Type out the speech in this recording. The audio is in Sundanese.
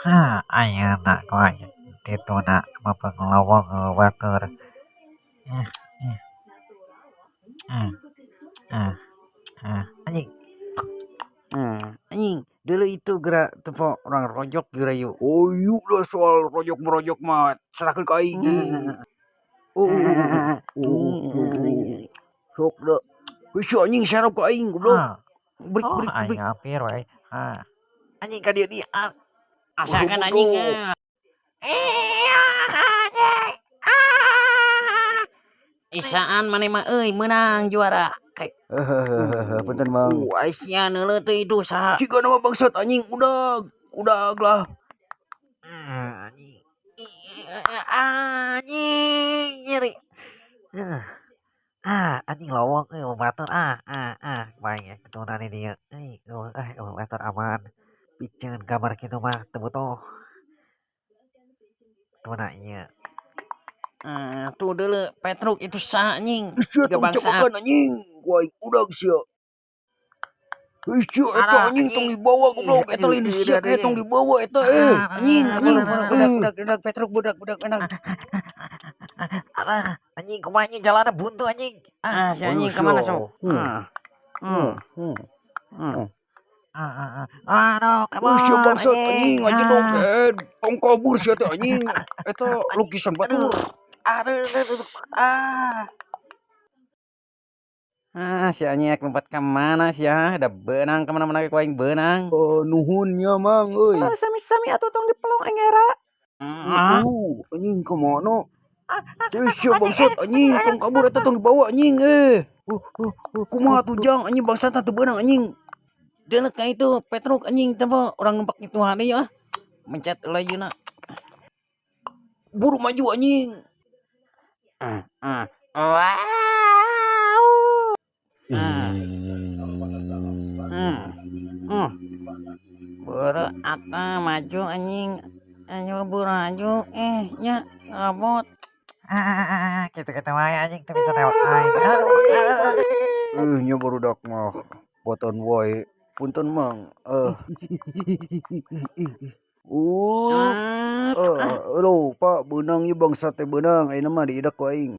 Ha, ayeuna ku aing dituna mepeung lowong batur. Eh, eh. Eh, eh, eh, anjing. Anjing, dulu itu geura tempo urang rojok geura yuk. Oh yuk lah, soal rojok merojok mah serahkeun ka aing. Oh. Sok da. Heuh, anjing, serap ka aing, goblok. Ah. Break, Oh, break, aing break. Hampir we. Ha. Anjing, ka dieu dia. Asakan anjing. Eh, anjing. Ah. Isaan maneh mah euy, meunang juara. Kayak Hehehe, punten, Mang. Sia neuleuh teh, itu saha? Jika nama bangsat anjing, udag, udag lah. Ah, anjing. Anjing, nyeri. Ah, anjing, lowong euy batur, ah ah ah. Bae dituna di dieu euy, euweuh ah, euweuh batur, aman. Piceun kamar kitu mah teu butuh. Tuna ieu. Ah, tuh deuleu Petruk, itu saha anjing? Sia Tiga tong bangsat. Cabakan anjing, ku aing udag sia. Heuh, sia eta anjing, tong dibawa, goblok, eta lain sia teh, tong dibawa eta, eh anjing, anjing. Budak, Eh. budak, budak Petruk, budak, budak menang. Alah, anjing, kumaha anjing, jalanna buntu, anjing. Ah, si anjing Ayo, kemana sia. sok? Ah. Hmm. Ah ah ah. Aduh, come Oh, sia on, bangsat anjing, anjing dong, Ah. eh, tong kabur sia teh, anjing. Eta lukisan batur. Aduh, aduh, aduh, ah. Ah, si anjing lompat ka mana sia? Da beunang kemana-mana ku aing beunang. Oh, nuhun nya, Mang, euy. Oh, sami-sami atuh, tong dipelong aing era. Ah. Anjing, kemana? Eh, sia bangsat anjing, tong kabur eta, tong dibawa anjing, eh. Kumaha tuh jang, anjing, bangsat teu beunang, anjing. Deuleu ka itu Petruk, anjing, tempo urang numpak itu hari ah. Mencet heula yeuna. Buru maju, anjing. Ah, ah. Wow. Ah. Buru atuh maju, anjing. Ayo buru maju, eh nya ngabot. Ah, kitu-kitu wae, anjing, teu bisa newak aing. Aduh. Ah. Eh, nya barudak mah boton wae. Punten, Mang. Eh. Ah. Eh, halo, Pak, beunang ieu bangsat teh, beunang. Ayeuna mah diidak ku aing.